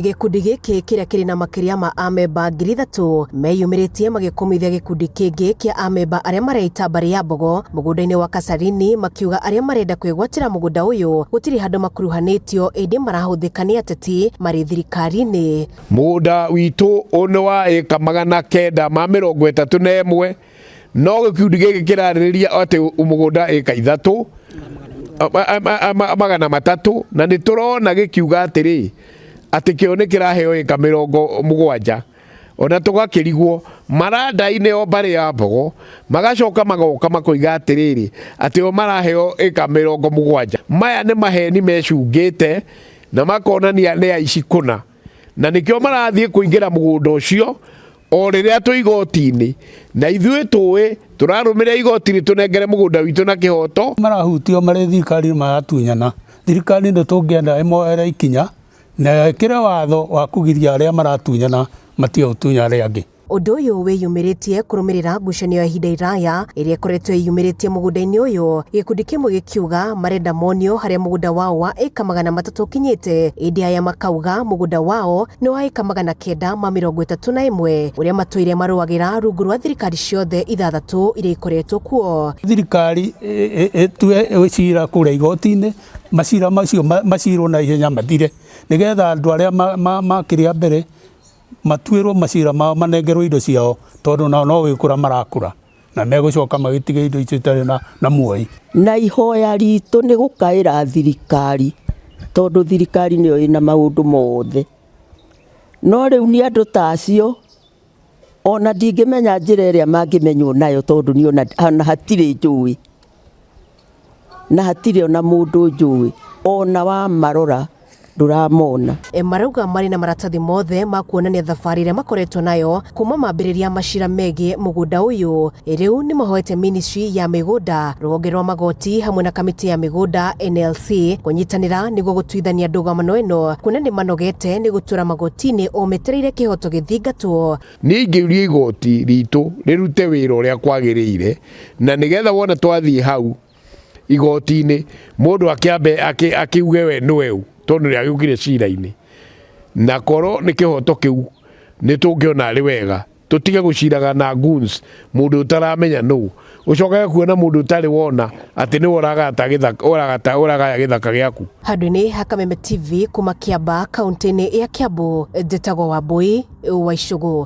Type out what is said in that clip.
Gĩkundi gĩkĩ kĩrĩa kĩrĩ na makĩria ma amemba 3,000 meyumĩrĩtie magĩkũmithia gĩkundi kĩngĩ kĩa amemba arĩa mareita mbarĩ ya Mbogo mũgũnda-inĩ wa Kasarini, makiuga arĩa marenda kwĩgwatĩra mũgũnda ũyũ gũtirĩ handũ makuruhanĩtio, ĩndĩ marahũthĩka nĩ ateti marĩ thirikari-inĩ. Mũgũnda witũ nĩ wa ĩka 931, no gĩkundi gĩkĩ kĩrarĩrĩria atĩ mũgũnda ĩka ithatũ 300, na nĩ tũrona gĩkiuga atĩrĩ atĩ kĩo nĩ kĩraheo ĩka 70, ona tũgakĩrigwo maranda-inĩ o mbarĩ ya Mbogo, magacoka magoka makoiga atĩrĩrĩ atĩ o maraheo ĩka 70. Maya nĩ maheni mecungĩte na makonania nĩ aici kũna, na nĩkĩo marathiĩ kũingĩra mũgũnda ũcio o rĩrĩa twĩ igoti-inĩ, na ithuĩ tũĩ tũrarũmĩrĩra igoti rĩtũnengere mũgũnda witũ na kĩhoto. Marahutio marĩ thirikari maratunyana. Thirikari nĩ tũngĩenda ĩmoere ikinya na ĩkĩre watho wa kũgiria arĩa maratunyana matige gũtunya arĩa angĩ. Ũndũ ũyũ wĩyumĩrĩtie kũrũmĩrĩra ngucanio ya ihinda iraya ĩrĩa ĩkoretwo ĩyumĩrĩtie mũgũnda-inĩ ũyũ, gĩkundi kĩmwe gĩkiuga marenda monio harĩa mũgũnda wao wa ĩka 300 ũkinyĩte, ĩndĩ aya makauga mũgũnda wao nĩ wa ĩka 931 ũrĩa matũire marũagĩra rungu rwa thirikari ciothe ithathatũ iria ikoretwo kuo. Thirikari ĩtue cira kũrĩa igoti-inĩ, macira macio macirwo na ihenya mathire, nĩgetha andũ arĩa makĩrĩ a mbere matuĩrwo macira mao, manengerwo indo ciao, tondũ nao no gũkũra marakũra na megũcoka magĩtige indo icio itarĩ na muoyi. Na ihoya ritũ nĩ gũkaĩra thirikari, tondũ thirikari nĩyo ĩna maũndũ mothe. No rĩu nĩ andũ ta acio ona ndingĩmenya njĩra ĩrĩa mangĩmenywo nayo, tondũ niĩ ona hatirĩ njũĩ, na hatirĩ ona mũndũ njũĩ, ona wamarora ndũramona. Marauga marĩ na maratathi mothe ma kuonania thabarĩ ĩrĩa makoretwo nayo kuma mambĩrĩria macira megiĩ mũgũnda ũyũ. Rĩu nĩ mahoete ministry ya mĩgũnda, rũhonge rwa magoti hamwe na kamĩtĩ ya mĩgũnda NLC kũnyitanĩra nĩguo gũtuithania ndũgamano ĩno, kuona nĩ manogete nĩ gũtũra magoti-inĩ o metereire kĩhoto gĩthingatwo. Niĩ ingĩũria igoti ritũ rĩrute wĩra ũrĩa kwagĩrĩire, na nĩgetha wona twathiĩ hau igoti-inĩ mũndũ akĩambe akiuge we nĩwe ũ, tondũ nĩ agĩũkire cira-inĩ, na korwo nĩ kĩhoto kĩu nĩ tũngĩona arĩ wega tũtige gũciraga na goons, mũndũ ũtaramenya nũ, ũcokage kuona mũndũ ũtarĩ wona atĩ nĩwe ũragata gĩthaka, ũragata ũragaya gĩthaka gĩaku. Handũ-inĩ ha Kameme TV kuma Kiambaa, kaunti-inĩ ya Kiambu, njĩtagwo Wambui wa Icũgũ.